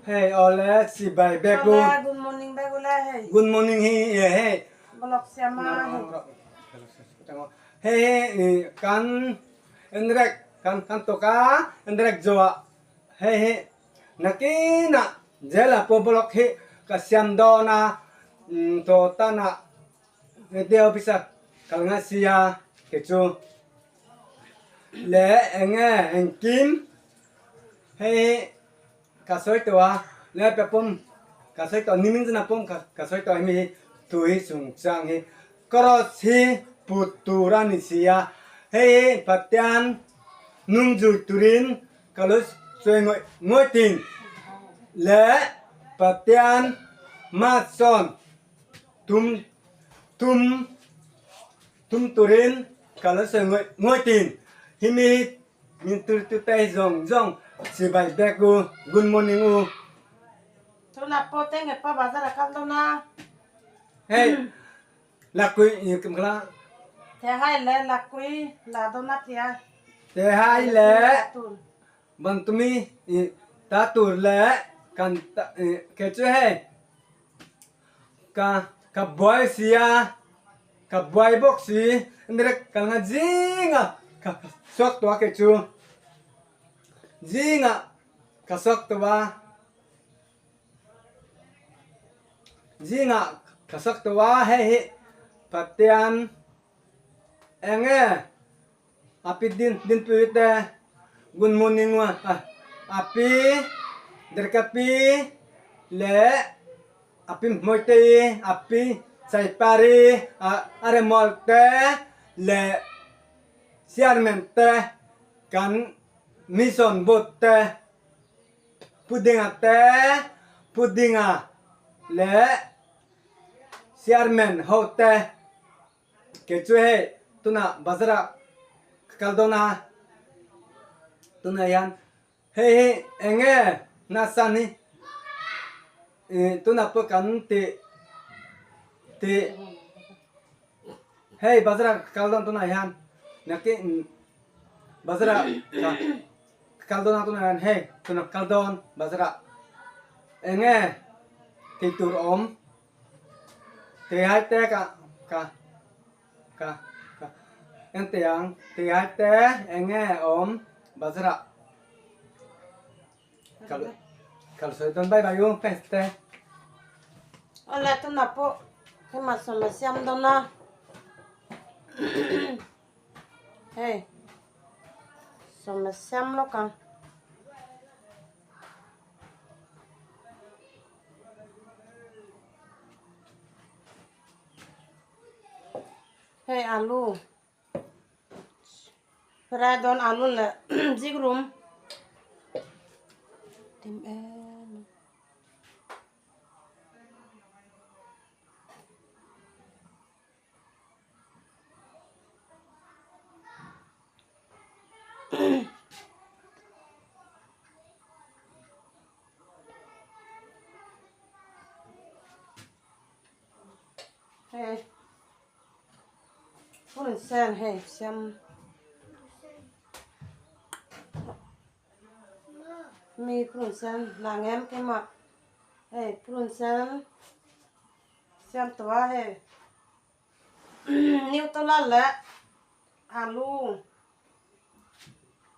Hei awle chibai bek u. Awle good morning bek ule hei. Good morning hi e hei. Blog siama hei. Hei hi kan enrek kan kan toka enrek joa hei hi nakinah jela pawh blog hi ka siam dawn a to tanah Hetiang office a kal ngai sia kei chu leh eng nge engkim hei hi ka sawi tawh a leh pe pawm ka sawi tawh nimin zan ah pawm ka sawi tawh hemi hi thu hi chungchang hi cross hi put tur a ni si a hei hi Pathian nung zui turin ka lo sawi ngawih ngawih thin leh Pathian hmasawn. Tum tum tum turin ka lo sawi ngawih ngawih tin himi min tur tu te hi zawng zawng chibai bek u good morning u. Tunah pawh te nge pa bazar a kal dawn a. Hei lakui i kum khala. Thehai leh lakui la dawn a tia. Thehai leh bantumi i ta tur leh kan ta i kei chu hei. Ka ka buai si a, ka buai bawk si, direct kal nga zing a ka suak tawh a kei chu, zing ah ka suak tawh a, zing ah ka suak tawh a hei hi Pathian eng nge a pi din dinpui te good morning a pi Derka pi leh a pi Hmawitei a pi Chaipari a Remual te leh Chairman te kan Mission Board te Pudinga te Pudinga leh Chairman ho te. Kei chu hei tunah bazar ah ka kal dawn a, tunah hian hei hi eng nge nasa ni ih tunah pawh kan tih tih hei bazar ah ka kal dawn tunah hian nakin bazar ah ka kal dawn a tunah hian hei tunah ka kal dawn bazar ah eng nge tih tur awm. Tei hai te ka ka ka ka en teh ang tei hai te eng nge awm bazar ah kal kal sawi dawn bye bye u fans te. Awle tunah pawh hema sawm a siam dawn a hei sawm a siam lawk ang. Hei alu fry dawn alu leh zikrum tim em. Hei purun sen hei siam mi purun sen la ngem keimah hei purun sen. Siam tawh a hei Nutella leh alu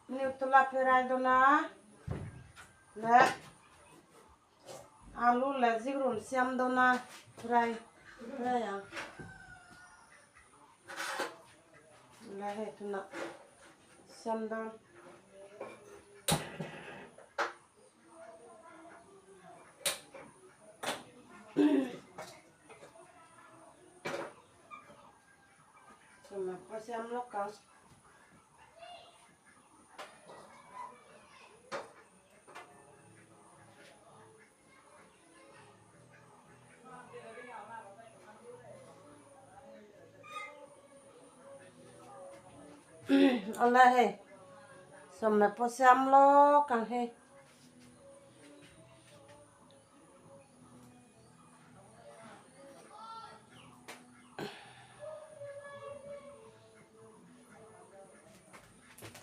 Nutella pherai dawn a leh alu leh zikrum siam dawn a fry fry ang leh hei tunah siam dawn. Siam lawk ang. Awle hei sawmna pawh siam lawk ang hei.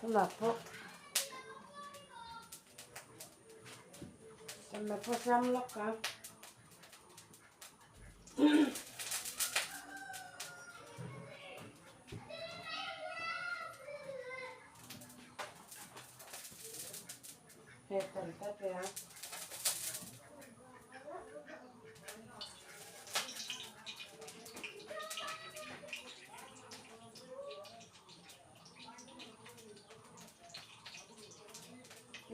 Tunah pawh. Chawhmeh pawh siam lawk ang. Hei kan ta pe ang.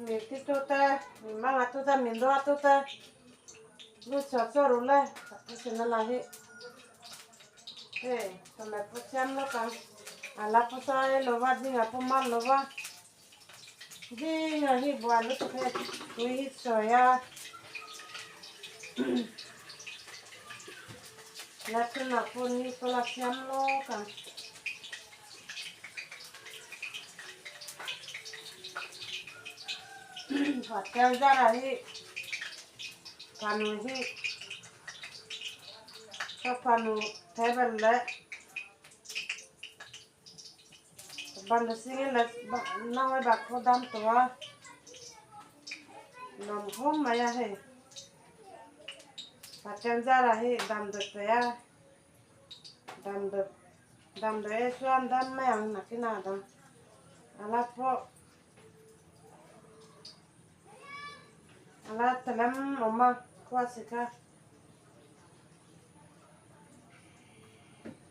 Mi ti tu te, mi mang a tu te, min do a tu te, lu chaw chaw ru le, ka pu sin a la hi. Hei, chawhmeh pawh siam lawk ang, a la pu saw e lo va, ding a pu mal lo va. Ding a hi buai lutuk hei, tui hi sawi a. La chhunah pawh ni pawh la siam lawk ang. Hotel zara hi fanu hi ka fanu table leh ban singin leh nau bak pawh dam tawh a nuam khawp mai a hei hotel zara hi damdawi pe a. Damdawi damdawi e chuan dam mai ang nakinah dang a la pawh a la ta lam awm a khua si kha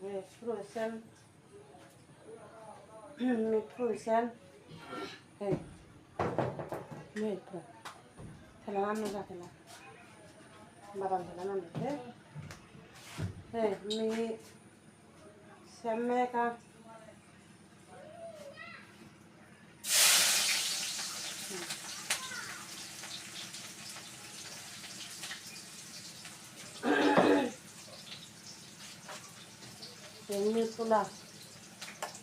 hei phul sen mi phul sen hei mi phul thlalak an zat ila badam thlalak an te. Hei mi siam mek a. Minutula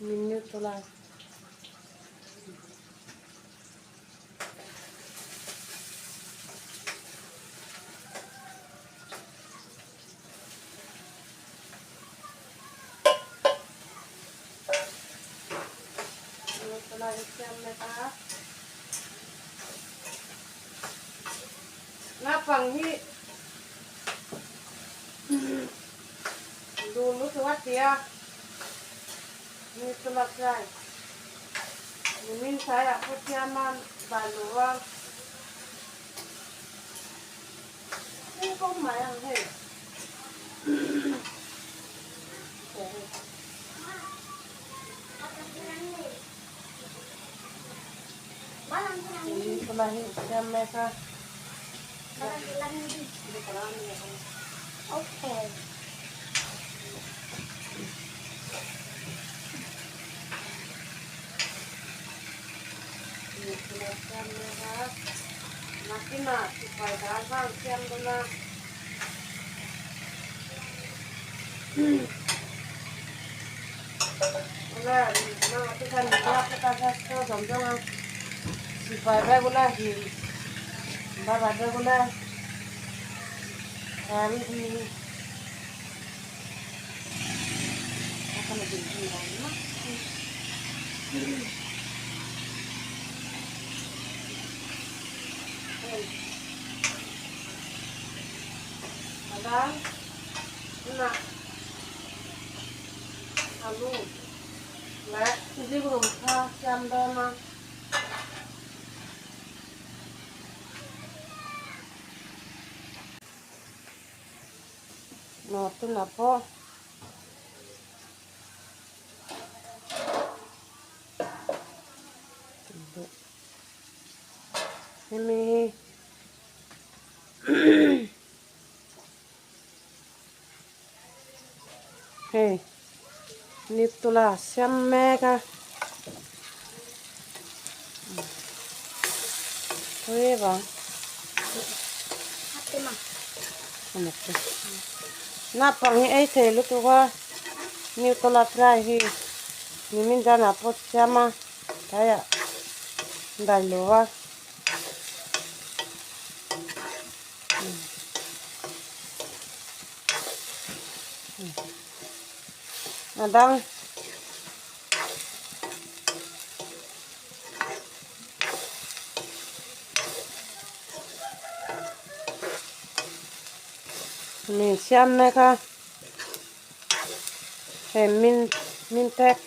minutula. Naupang hi duh lutuk a ti a, mi chula try. Nimin tlaiah pawh thiama dah luh a. Heng kawng mai ang hei. Nimin hi siam mek a. Okay. Nakinah sipai dal vang siam dawn a. Ula nang te khan nula te kha kha chaw zawng zawng a sipai bag ula hi baba bag ula Alu leh zikrum kha siam dawn a. Maw tunah pawh hemi hi hei niptula siam mek a tui vang naupang hi ei thei lutuk a niptula fry hi nimin zanah pawh siam a tlaiah dai lo a. A dang. Mi siam mek a hei min min pack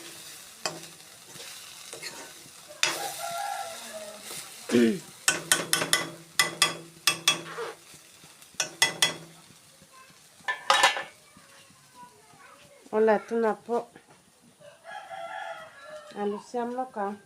awle tunah pawh alu siam lawk ang.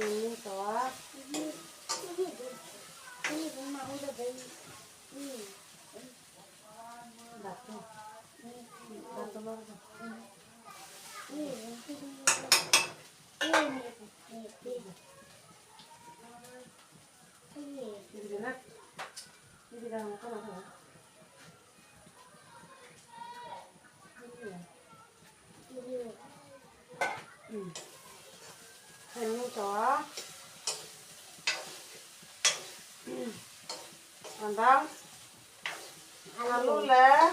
Min tawh a. Alu leh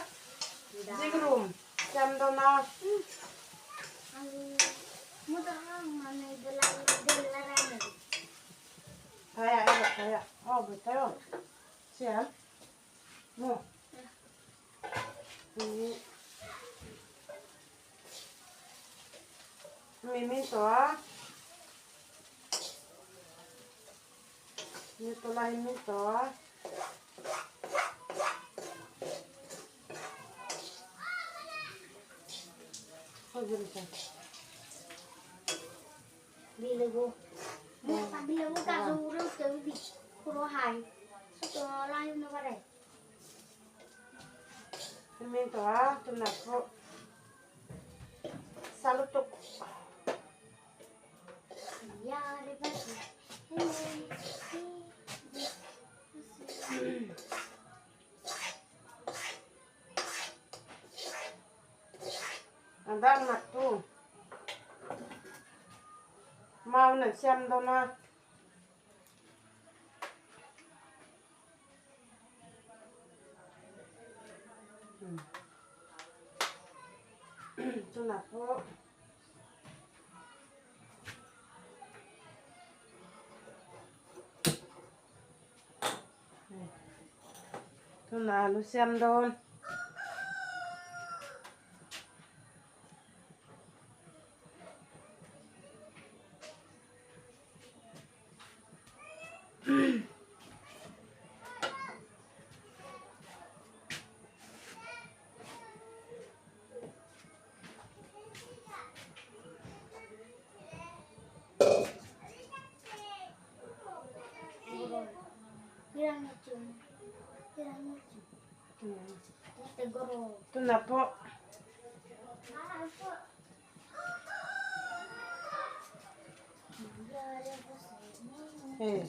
zikrum siam dawn a. Thaiah erawh thaiah aw bawihte aw siam maw. Mi min tawh a mi tawh lai min tawh a. Min tawh a tunah pawh sa lutuk. A dang nak tu mau nan siam dawn a. Tunah pawh tunah alu siam dawn. Tunah pawh Hei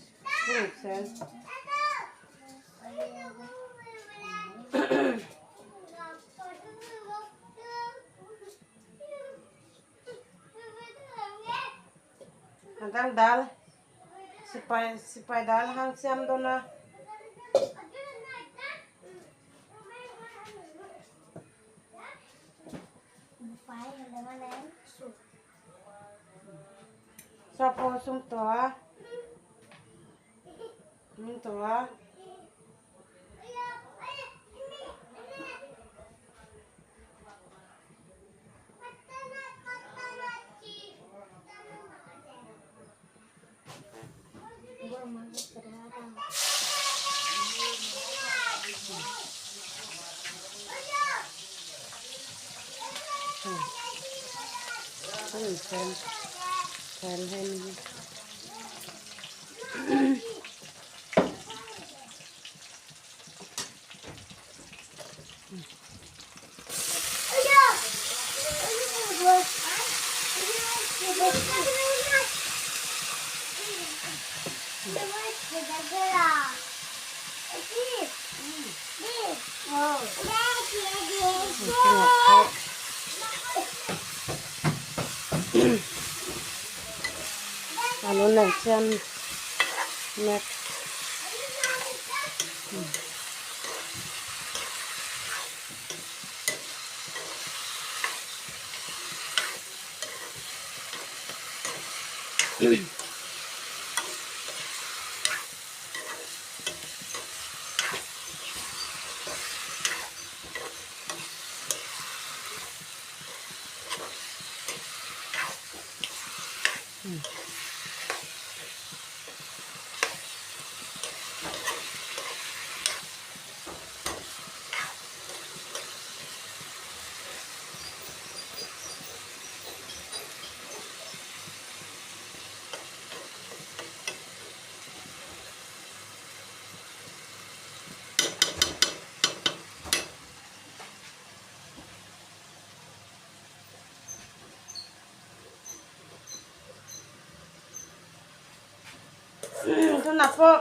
puruk sen. Dal dal sipai sipai dal hang siam dawn a. Saw pawh sum tawh a min tawh a. Alu nen siam mek. Tunah pawh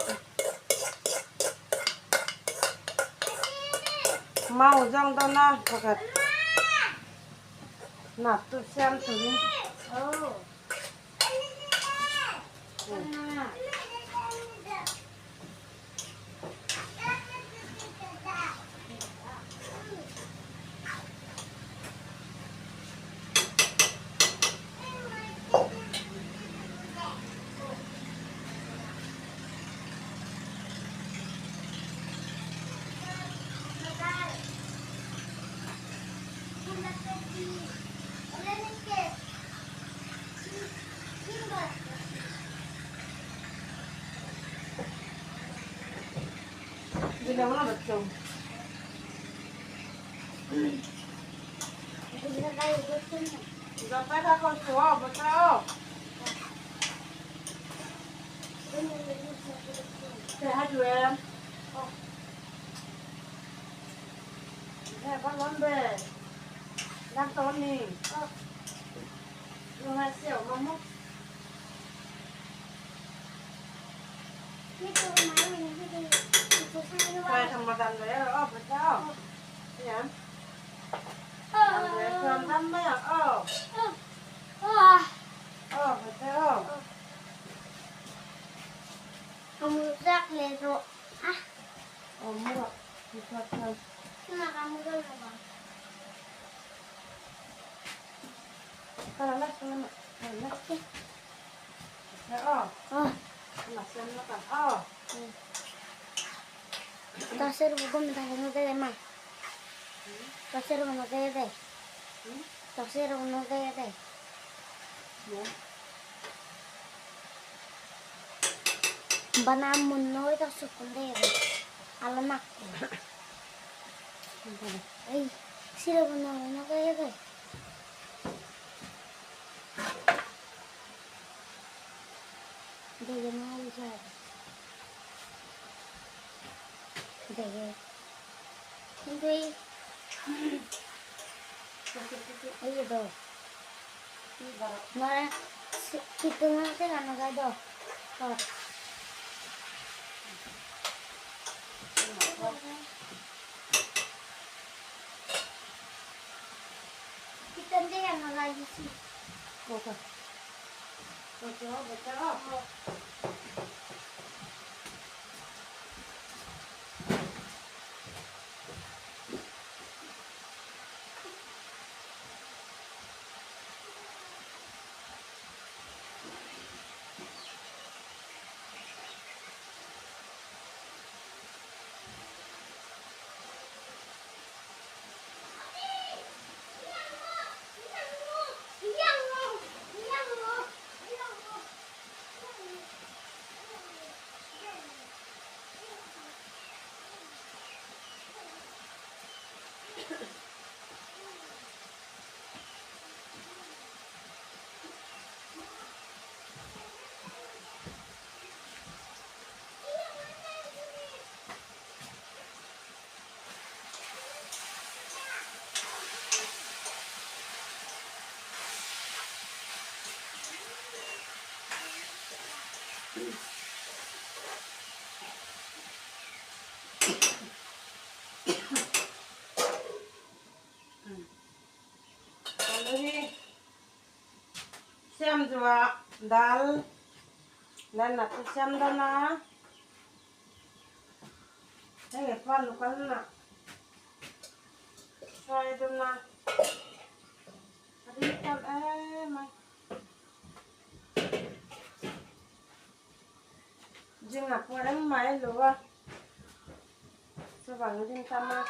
mau zawng dawn a pakhat nap chu siam turin. Siam zuah dal dal nak chu siam dawn a hei pa lokal nak hruai dawn a a ring tam em mai zingah pawh engmah a lo a chuvang ring tam a.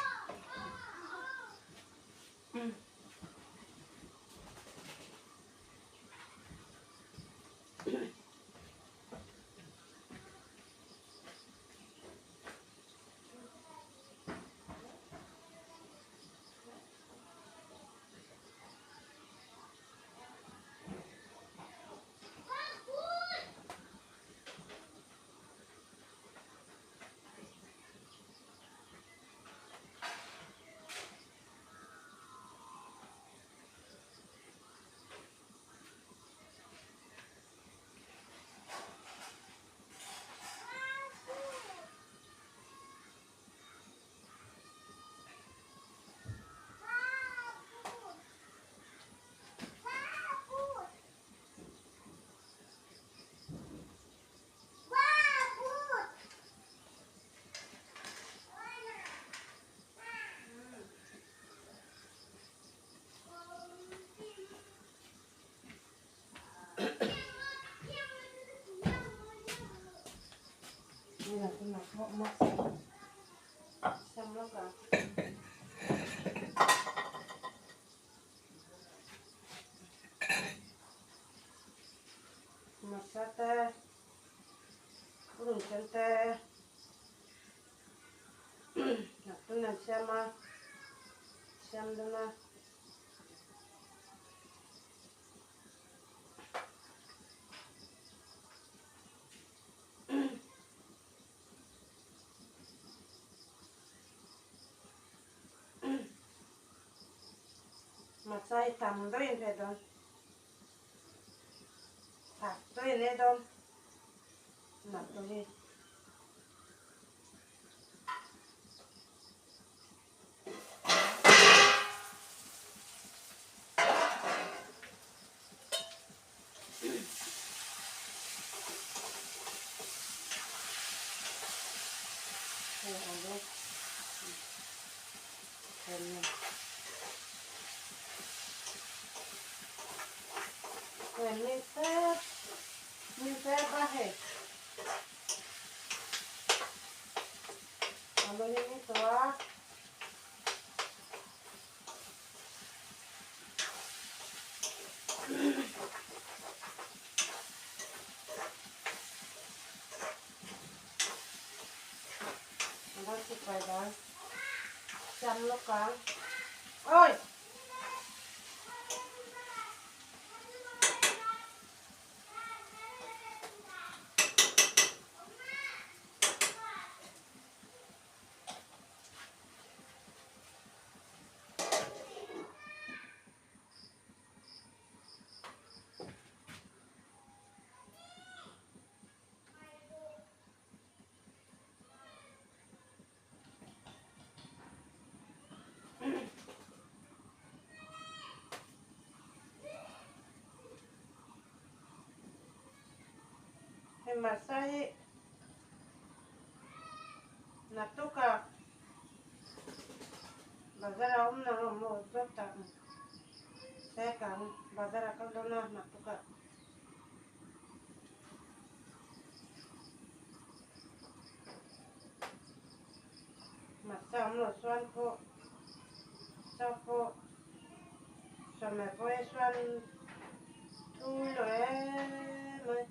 Hmasa te purun sen te Tun an siam a, siam dawn a. Hmasa hi tam deuhin ve dawn, thak deuhin e dawn nat hi. Ôi! Hei hmasa hi naktukah bazar a awm nang awm aw zawt tak ang sek ang bazar a kal dawn a naktukah. Hmasa awm loh chuan pawh chaw pawh sawmhmeh pawh hi chuan thui lo em mai.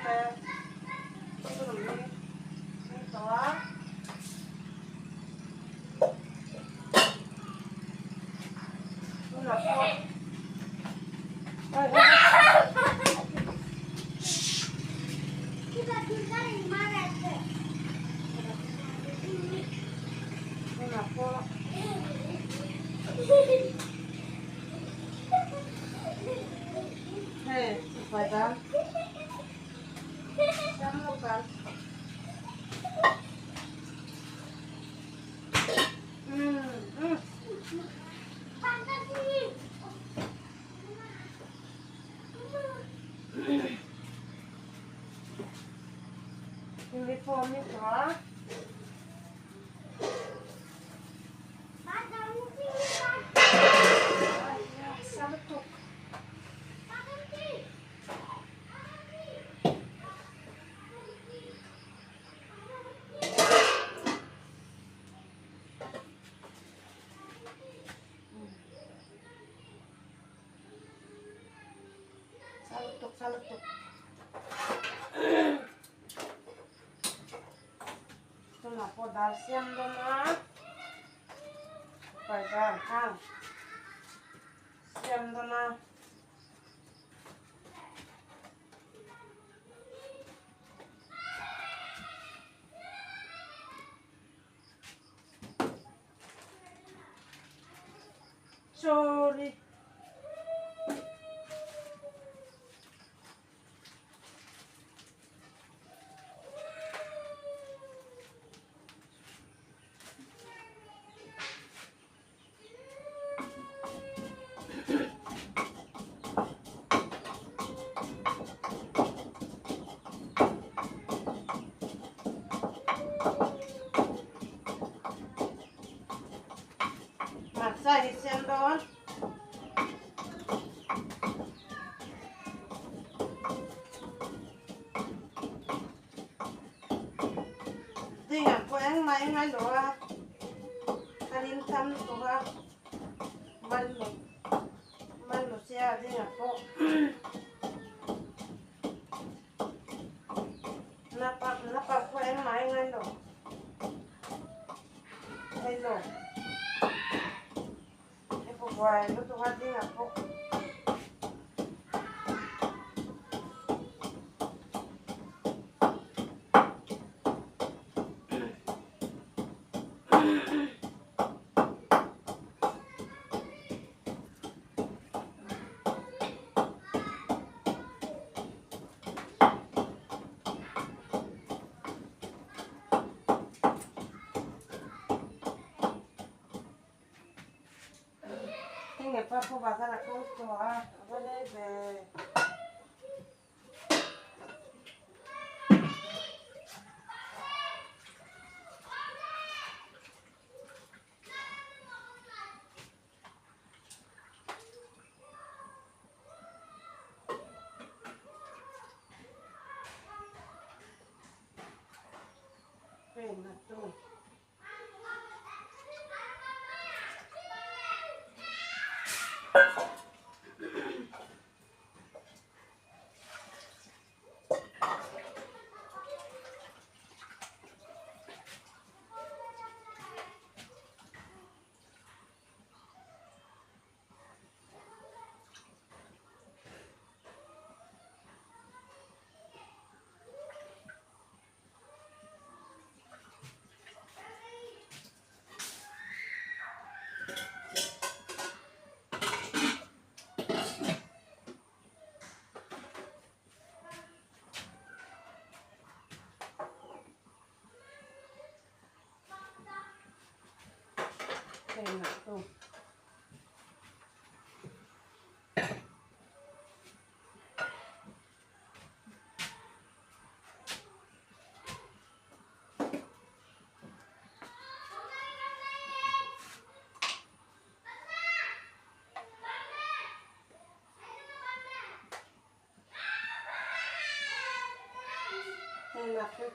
te thil hi ei tawh a. Tunah pawh tunah pawh hei sipai dal siam lawk ang. Uniform ni tawh a. Sa lutuk, sa lutuk. Tunah pawh dal siam dawn a. Pai dal hang siam dawn a. Sorry. Hmarcha hi siam dawn. Dingah pawh engmah engai lo a, ka lim tam lutuk a, man lo man lo sia dingah pawh napa napa pawh engmah engai lo ei lo hei pawh buai lutuk a dingah pawh. Tinge pa pawh bazar a kal tawh a, a va lei ve. Pen a tum.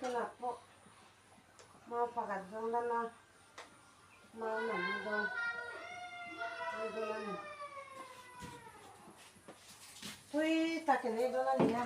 Tunah pawh mau pakhat zawng lama mau nam dawn ei dawn a ni tui takin ei dawn a ni a.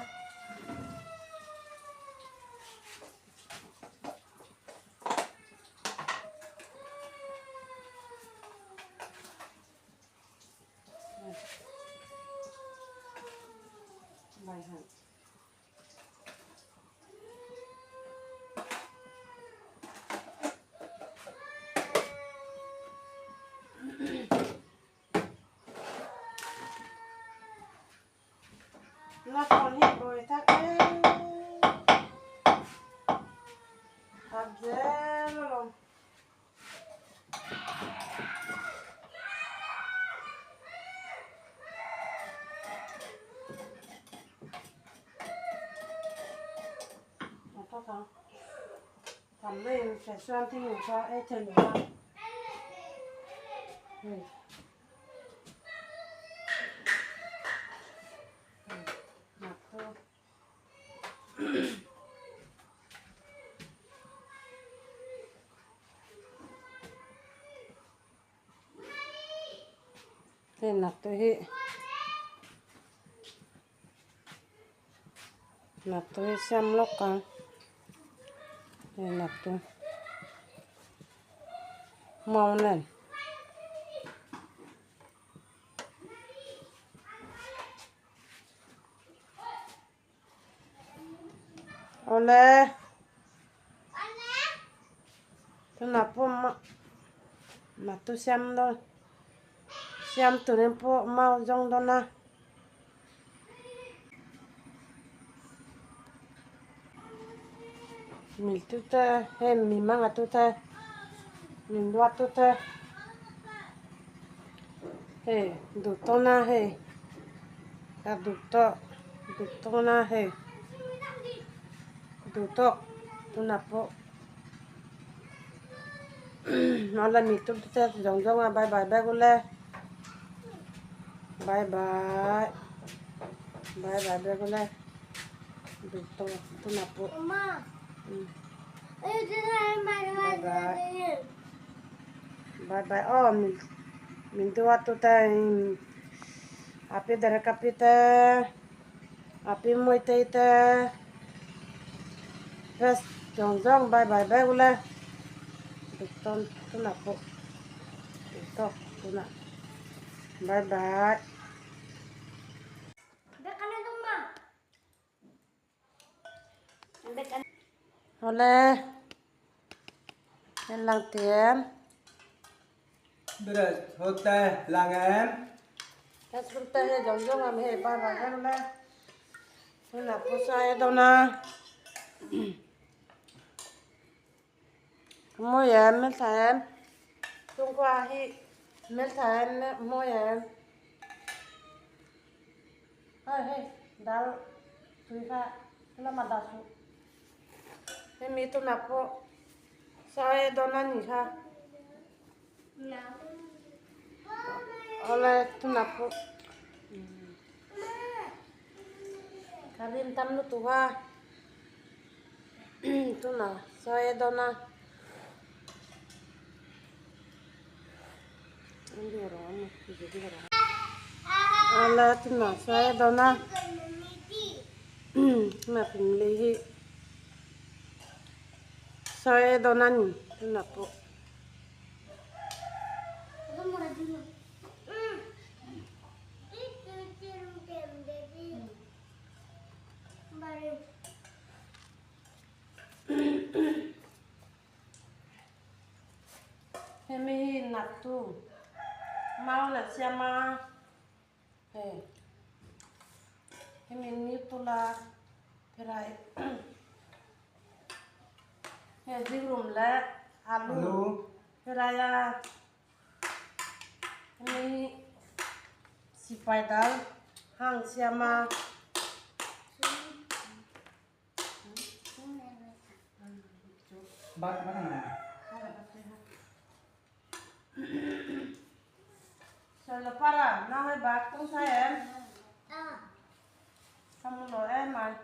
Lapang hi bawi tak em. Thak zel alawm. Thầm lên phải xoan thì ngủ cho ấy thầy ngủ cho. Hei naktu hi naktu hi siam lawk ang hei naktu mau nen. Awle tunah pawh matu siam dawn siam turin pawh mau zawng dawn a. Mil tute hei mi manga tute min duat tute hei duh tawn a hei ka duh tawh duh tawn a hei duh tawk tunah pawh awle mi tute zawng zawng a bye bye vek ule bye bye bye bye vek ule duh tawk tunah pawh bye bye bye bye aw min duat tute api darekapi te api mawitei te fes zawng zawng bye bye vek ule duh tawn tunah pawh duh tawk tunah bye bye. Awle hei lang tiam. Bây giờ te lang em. Facebook te hei zawng zawng am hei bye bye vek ule. Tunah pawh saw e dawn a. Mawi em hmeltha em chhungkua hi hmeltha em mawi em hei hei dal tui kha lama dah suh hemi tunah pawh saw e dawn a nih kha awle tunah pawh ka rim tam lutuk a. Tunah sawi a dawn a ala tunah sawi a dawn a tunah family hi sawi a dawn a ni tunah pawh. Hemi hi nattu mau la siam a hei hemi ni tula pherai hei zingrum leh alu pherai a hemi sipai dal hang siam a. Para nang hai bak tung sai em xong rồi em mà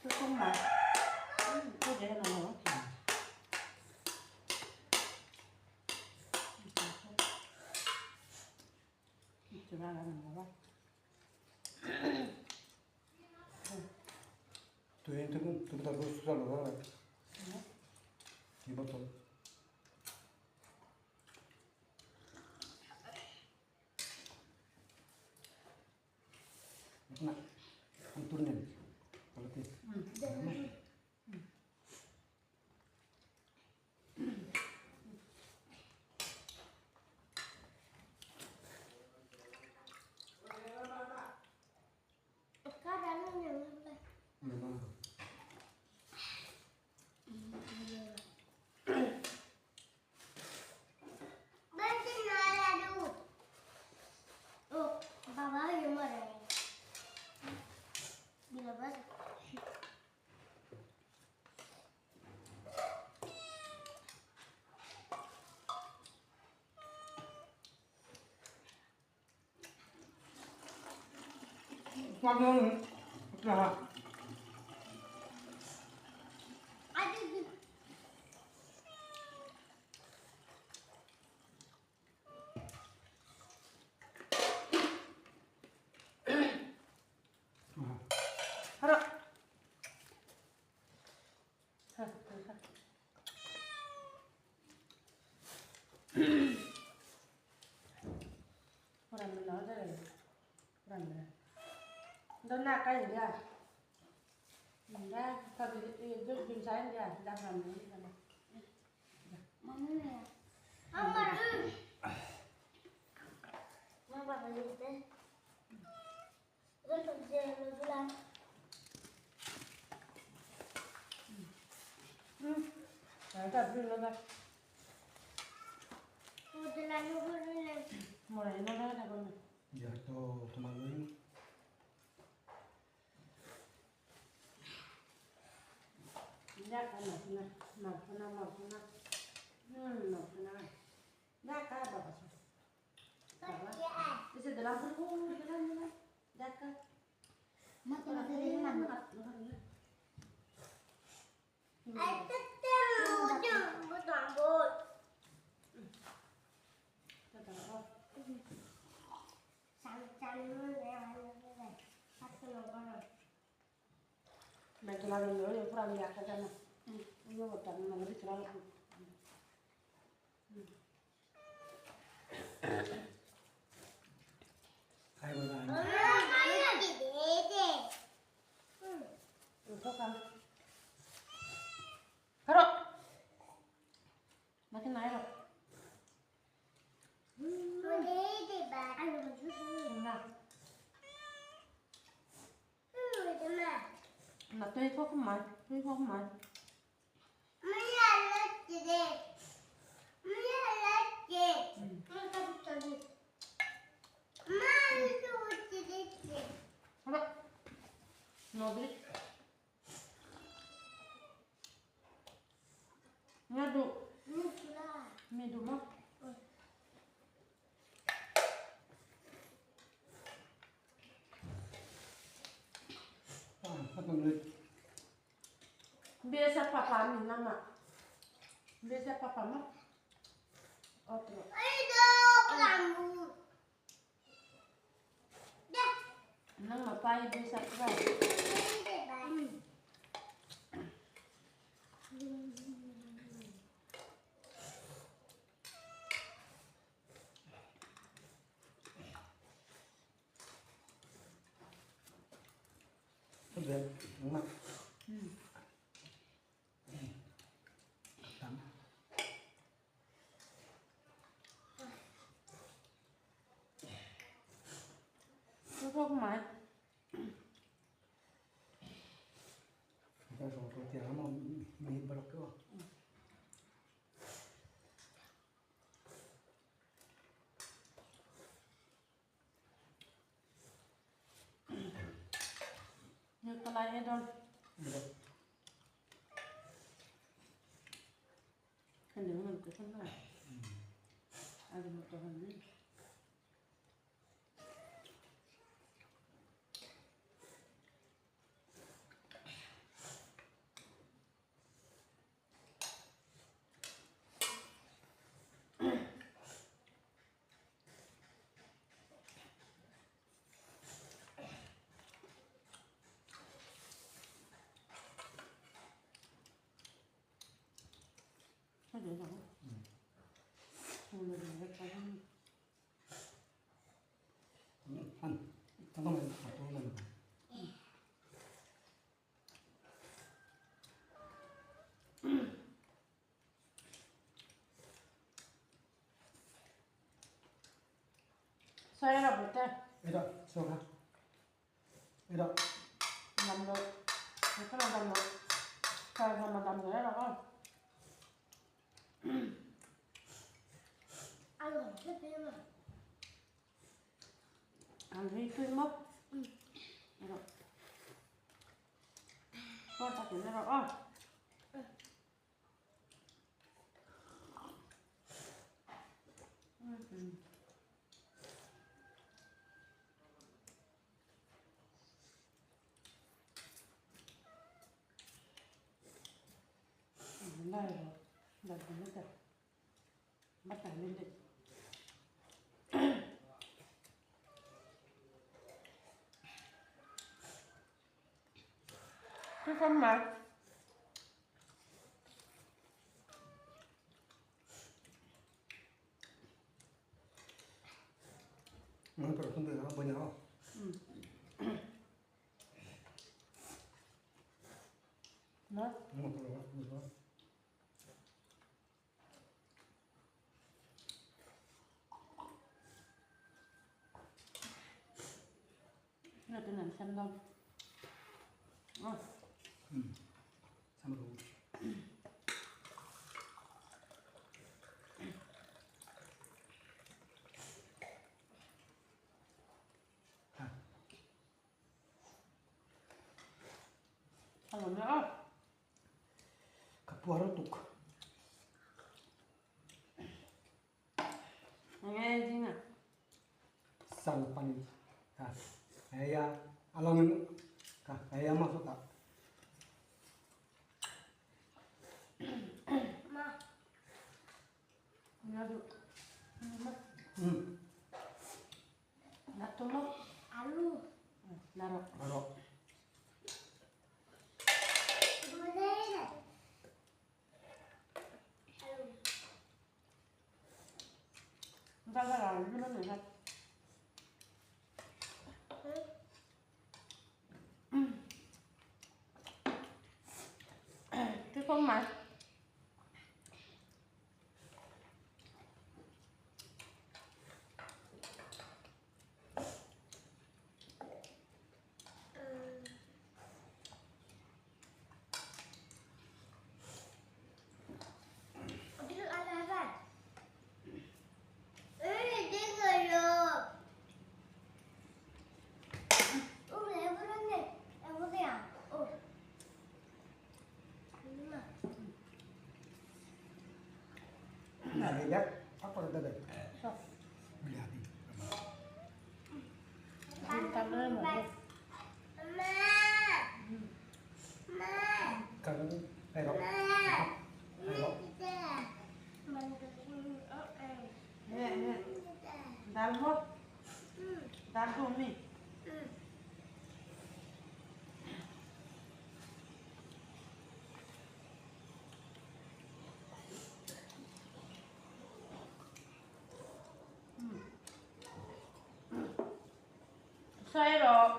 조금만. 그래, 너무. Biasa papa nama. Biasa papa mah. Otro. Nama pai biasa papa. 한 잠깐만 잠깐만. Sawi rawh bawihte. Ei rawh chaw kha. Ei rawh. Dam loh. He kha dam loh. Sawi kha ma dam zel rawh aw. An ri tui maw? Rawh. Pawr takin rawh aw. Cái con mà 응, 그래. 근데 뭐냐? nó 응, 그래. 이거. nó tên là xem đâu. Ờ, 응. 참으로. ăn nữa. 가푸하러 뚝. Nghe gì nè. 쌍판이. 가. 에야. 알랑은 가. 에야 마소다. Nó được. 응. Nó tôi mất. Nó rồi. 바로. Ra ra là nó này ra. Cái con mà. 나 내가 바꿔야 돼. 미안해. Cảm ơn mọi 가는 내가. 내가. Nè nè. Dal hết. Dal luôn đi. Sai rồi.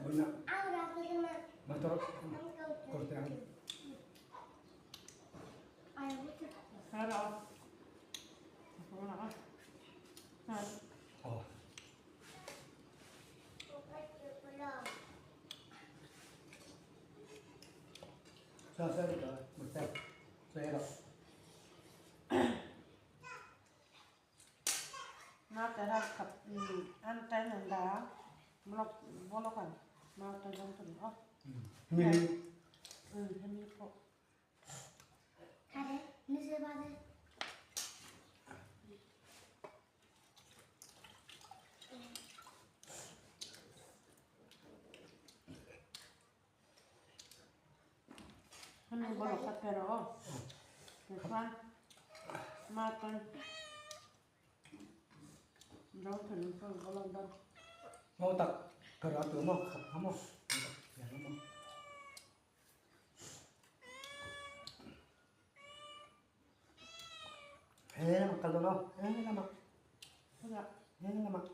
뭐냐? 맞도록 그럴 때 안. Sai rồi. Không nào. Rồi. 어. 자, 써야겠다. 뭐, 자, 써야라. Nó sẽ ra cặp ăn tay lần đá. Nó vô nó còn. Nó tôi không tưởng đó. 미, Ừ, em đi phụ. Hôm nay bộ lọc cà phê rồi. Được không? Mà tôi rau thịt tôi có lòng đâu. 뭐, 딱, 그래, 또 뭐, 한 번. He lamah kal dawn aw, he lamah. He lamah.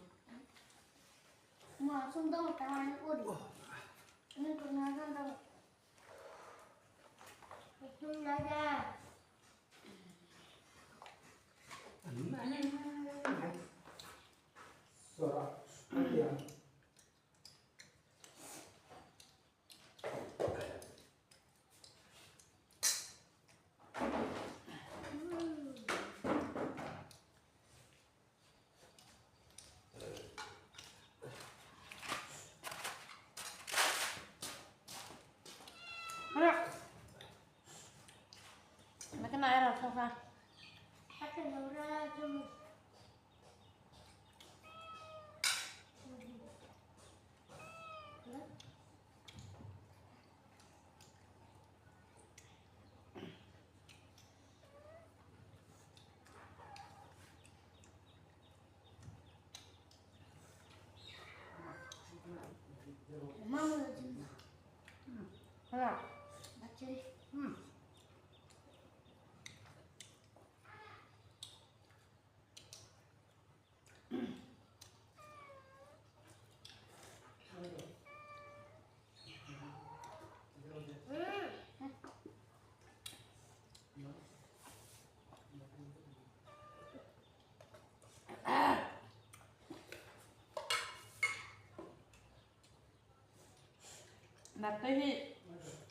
Nat te hi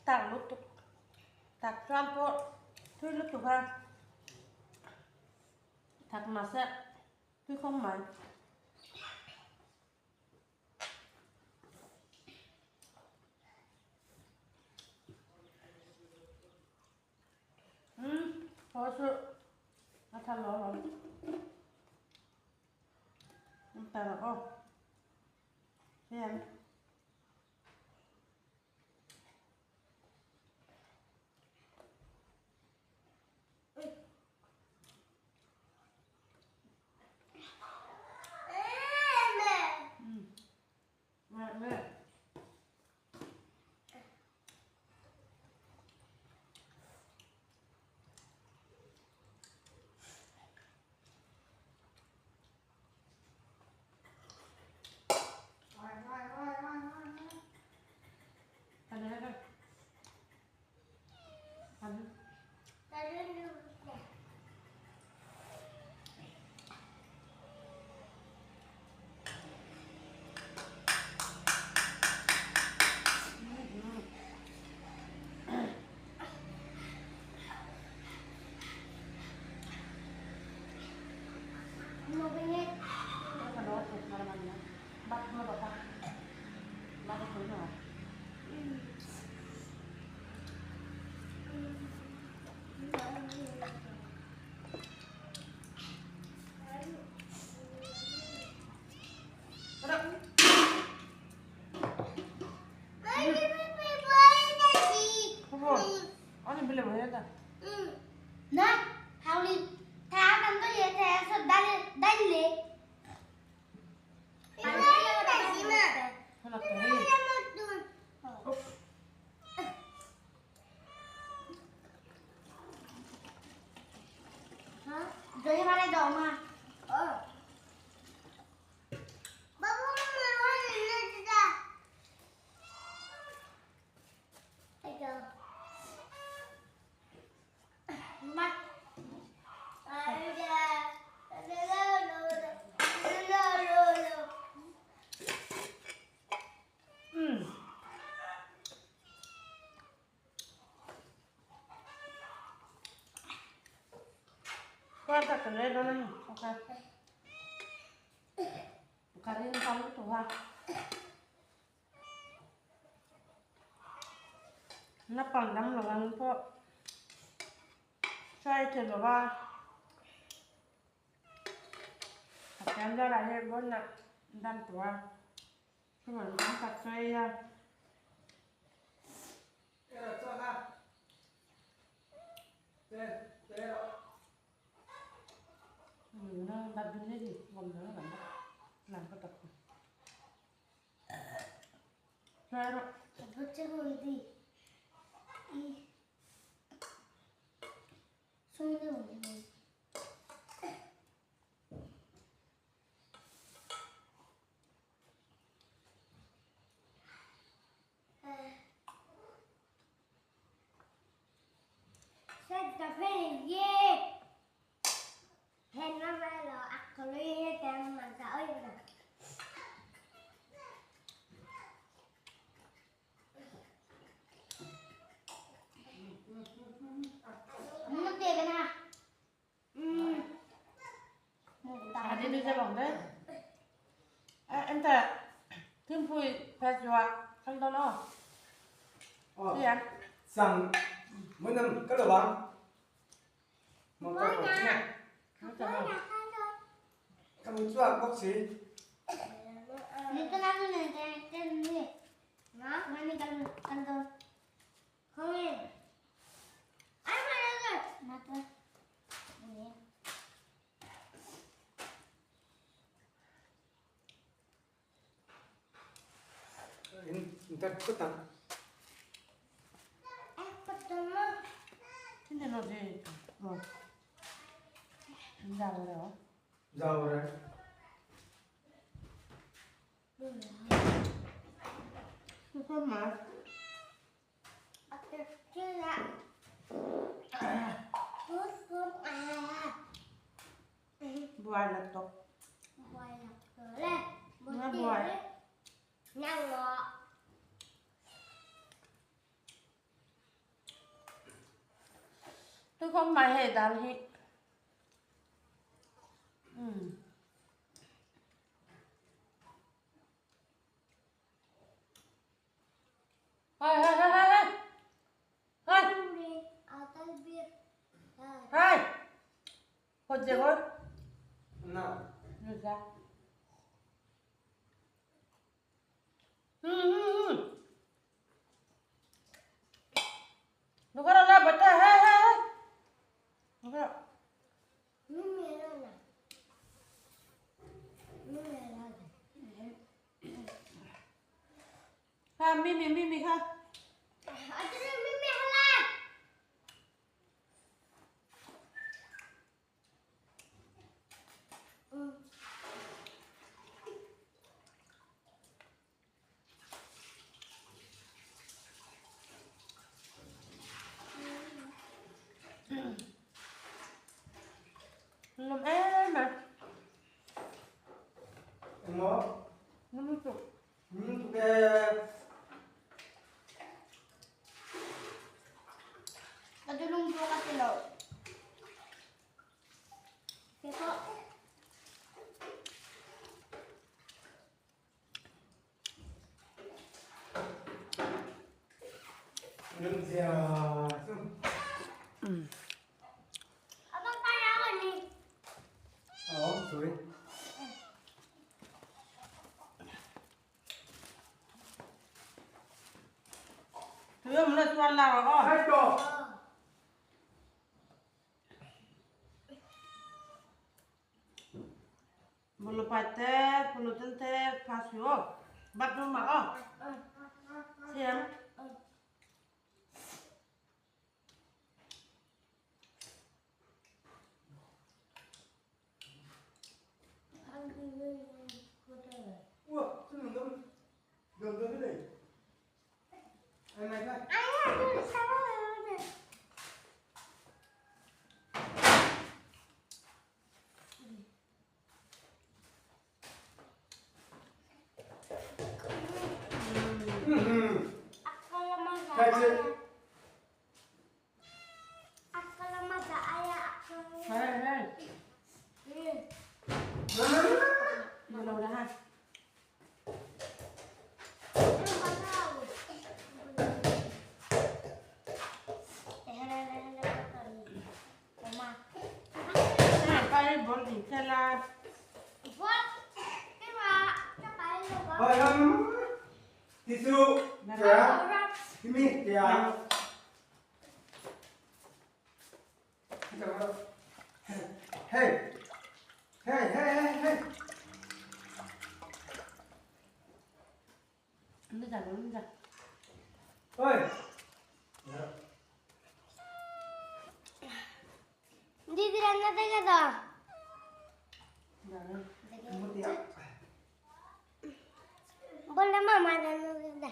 tak lutuk tak chuan pawh thui lutuk a tak mahse tui khawng mai. Umm haw chu a tha lo lo ta rawh aw hian. Naupang dang lo ang pawh hruai thei lo va a pian zarah hian vawnah dam tawh a chuan an tak sawi a. Sang mỗi năm các đồ bán một cái cầm chuột bác sĩ Tôi không mà hệ đàn hi. Hey hey hey hey. Hey. Hey. Hột gì con? Nào. Được ra. Nó có đâu là bật ra hey hey hey. Nó có đâu. Ha mimi mimi ha. Làm em mà. Nó. Nó mới chụp. Bulu pate, bulu tente, pasio, batu mao, siam. Ủa, chứ mình đâu, gần gần cái này. Anh này đây. Tisu, ya, ini ya. Hey, hey, hey, hey, hey. 혼자, 혼자. Oi. Didi রান্না দেখে দাও। বললে মামা রান্না দে।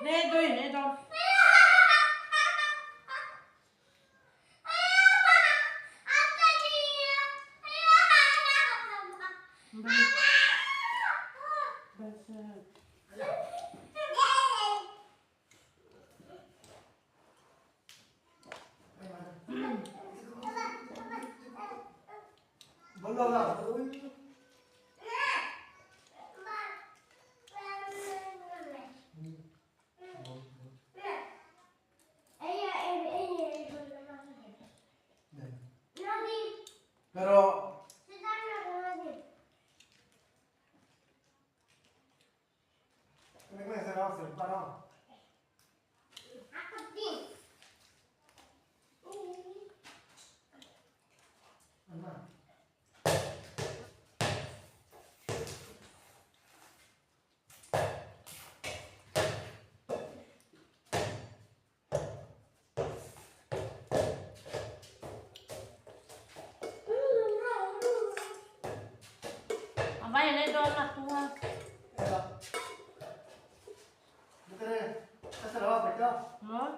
Ne dui ne dawn. Pero A vai le dawn a tua. Maw?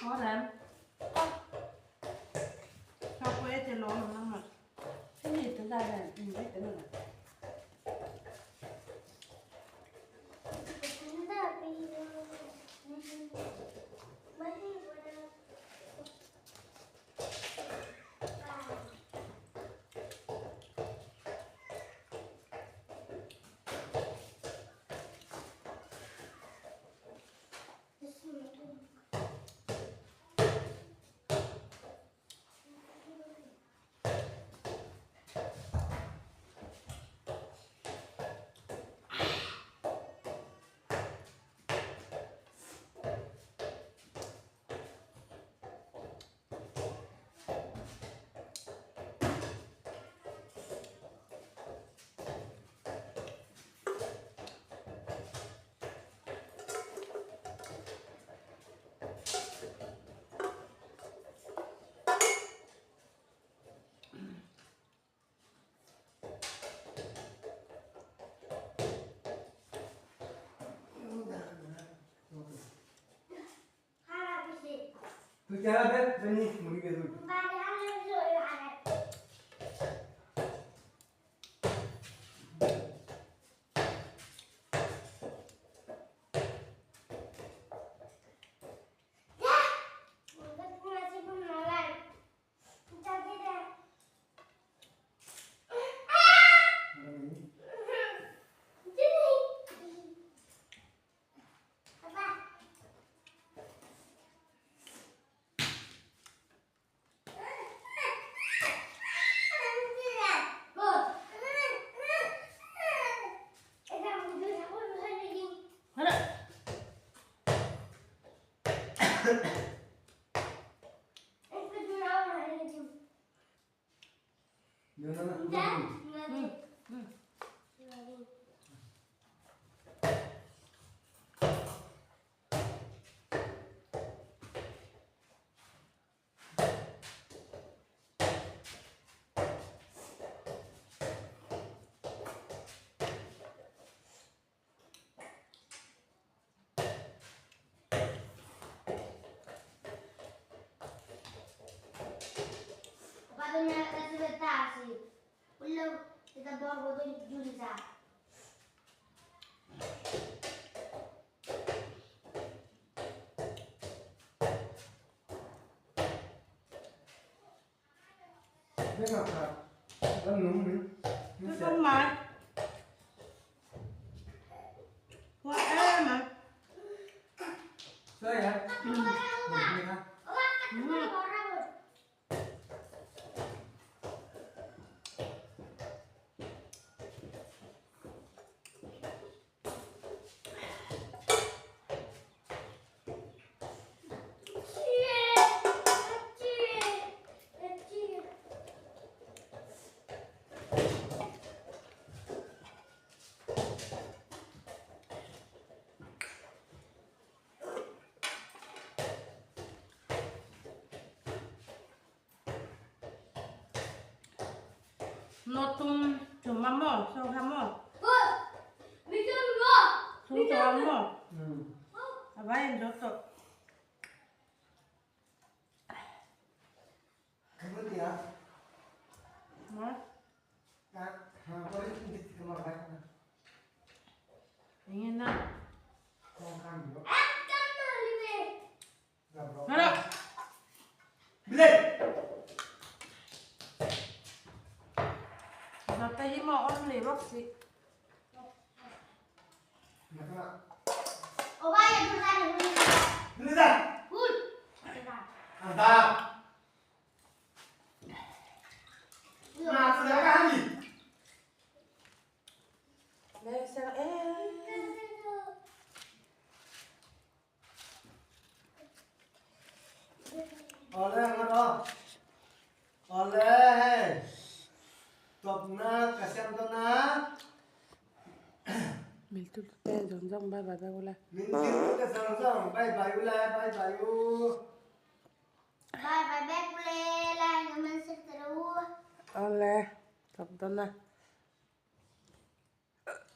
Khó lắm. Cho quê thì lỗ nó mà. Cái gì chúng ta là mình biết cái này. Tu chara be bani muri ke du. Tôi không mà. Qua em mà. Nawt tum tum a maw saw kha maw Chung tawh ang maw A vai an zo tawh. Enge na. Zawhte hi maw awm leh bawk si. Awle ang aw. Awle hei. Tawpna ka siam dawn a. Miltu te zawng zawng bye bye ula. Min thil te zawng zawng bye bye ula bye bye u. Bye bye bye ule lai comment share u. Awle tawp dawn a.